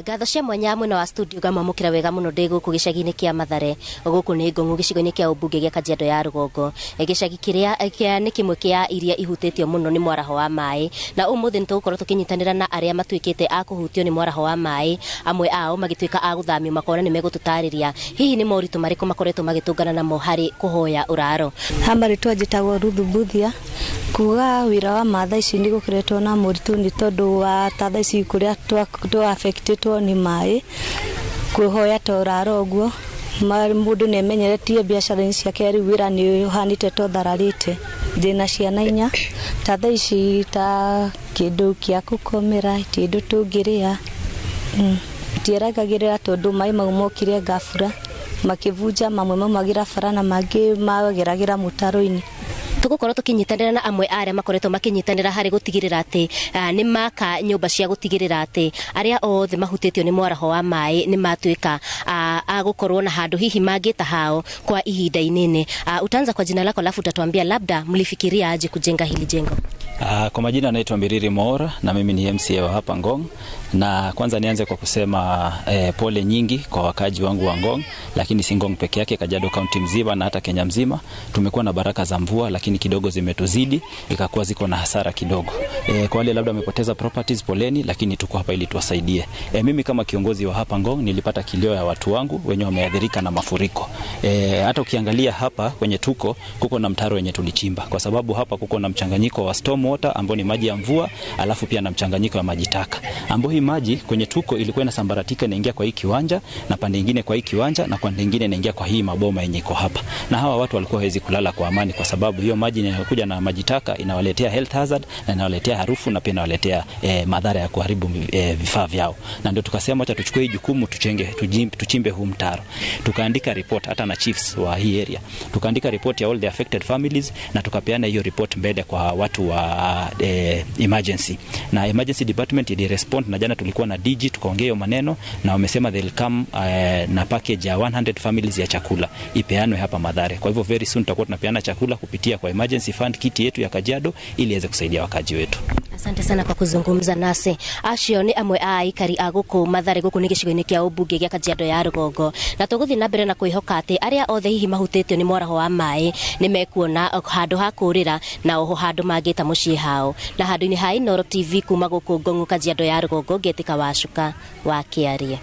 Ngatho cia mwanya mwena wa studio ngamwamũkĩra wega mũno ndĩ gũkũ gĩcagi-inĩ kĩa Mathare. Gũkũ nĩ Ngong'u, gĩcigo-inĩ kĩa ũmbunge gĩa Kajiado ya Rũgongo. Gĩcagi kĩrĩa nĩ kĩmwe kĩa iria ihutĩtio mũno nĩ mwaraho wa maĩ, na ũmũthĩ nĩ tũgũkorwo tũkĩnyitanĩra na arĩa matuĩkĩte a kũhutio nĩ mwaraho wa maĩ, amwe ao magĩtuĩka a gũthamio makona nĩ megũtũtarĩria hihi nĩ moritũ marĩkũ makoretwo magĩtũngana namo harĩ kũhoya ũraro. Hama rĩtwa njĩtagwo Ruth Mbuthia. Kuga wĩra wa ma thaa ici nĩ gũkoretwo na moritũ nĩ tondũ wa ta thaa ici kũrĩa twa affectĩtwo nĩ maĩ, kwĩhoya ta ũraro ũguo mũndũ nĩ emenyeretie biacara-inĩ ciake, rĩu wĩra nĩ ũhanĩte ta ũthararĩte. Ndĩna ciana 4, ta thaa ici ta kĩndũ kĩa gũkomera, kĩndũ tũngĩrĩa. Tieragagĩrĩra tondũ maĩ mau mokire ngabura makĩbunja, mamwe maumagĩra bara na mangĩ mageragĩra mũtaro-inĩ. Tũgũkorwo tũkĩnyitanĩra na amwe a arĩa makoretwo makĩnyitanĩra harĩ gũtigĩrĩra atĩ nĩ maka nyũmba cia gũtigĩrĩra atĩ arĩa othe mahutĩtio nĩ mwaraho wa maĩ nĩ matuĩka a gũkorwo na handũ hihi mangĩta hao kwa ihinda inene. Utaanza kwa jina lako alafu utatuambia labda mlifikiria aje kujenga hili jengo. Kwa majina naitwa Miriri Moora na mimi ni MCA wa hapa Ngong, na kwanza nianze kwa kusema pole nyingi kwa wakaji wangu wa Ngong, lakini si Ngong peke yake, Kajiado County mzima na hata Kenya mzima. Tumekuwa na baraka za mvua lakini kidogo zimetuzidi, ikakuwa ziko na hasara kidogo. Kwa wale labda wamepoteza properties, poleni, lakini tuko hapa ili tuwasaidie. Mimi kama kiongozi wa hapa Ngong nilipata kilio ya watu wangu wenye wameathirika na mafuriko. Hata ukiangalia hapa kwenye tuko, kuko na mtaro wenye tulichimba, kwa sababu hapa kuko na mchanganyiko wa storm water ambao ni maji ya mvua, alafu pia na mchanganyiko wa maji taka, ambao hii maji kwenye tuko ilikuwa inasambaratika inaingia kwa hii kiwanja na pande nyingine kwa hii kiwanja na pande nyingine inaingia kwa hii maboma yenye iko hapa. Na hawa watu walikuwa hawezi kulala kwa amani kwa sababu hiyo maji inayokuja na maji taka inawaletea health hazard na inawaletea harufu na pia inawaletea madhara ya kuharibu vifaa vyao. Na ndio tukasema acha tuchukue hii jukumu, tuchimbe huu mtaro. Tukaandika report hata na chiefs wa hii area. Tukaandika report ya all the affected families na tukapeana hiyo report mbele kwa watu wa emergency. Na emergency department ili respond, na jana tulikuwa na DG tukaongea hiyo maneno na wamesema they'll come na package ya 100 families ya chakula ipeanwe hapa Mathare. Kwa hivyo very soon tutakuwa tunapeana chakula kupitia kwa emergency fund kiti yetu ya Kajiado ili iweze kusaidia wakaji wetu. Asante sana kwa kuzungumza nasi. Acio nĩ amwe a aikari a gũkũ Mathare, gũkũ nĩ gĩcigo-inĩ kĩa ũmbunge gĩa Kajiado ya Rũgongo, na tũgũthiĩ na mbere na kwĩhoka atĩ arĩa othe hihi mahutĩtio nĩ mwaraho wa maĩ nĩ mekuona handũ ha kũũrĩra na oho handũ mangĩta mũciĩ hao. Na handũ-inĩ ha Inooro TV kuma gũkũ Ngong'u, Kajiado ya Rũgongo, ngetĩka Wacuka wa Kĩarie.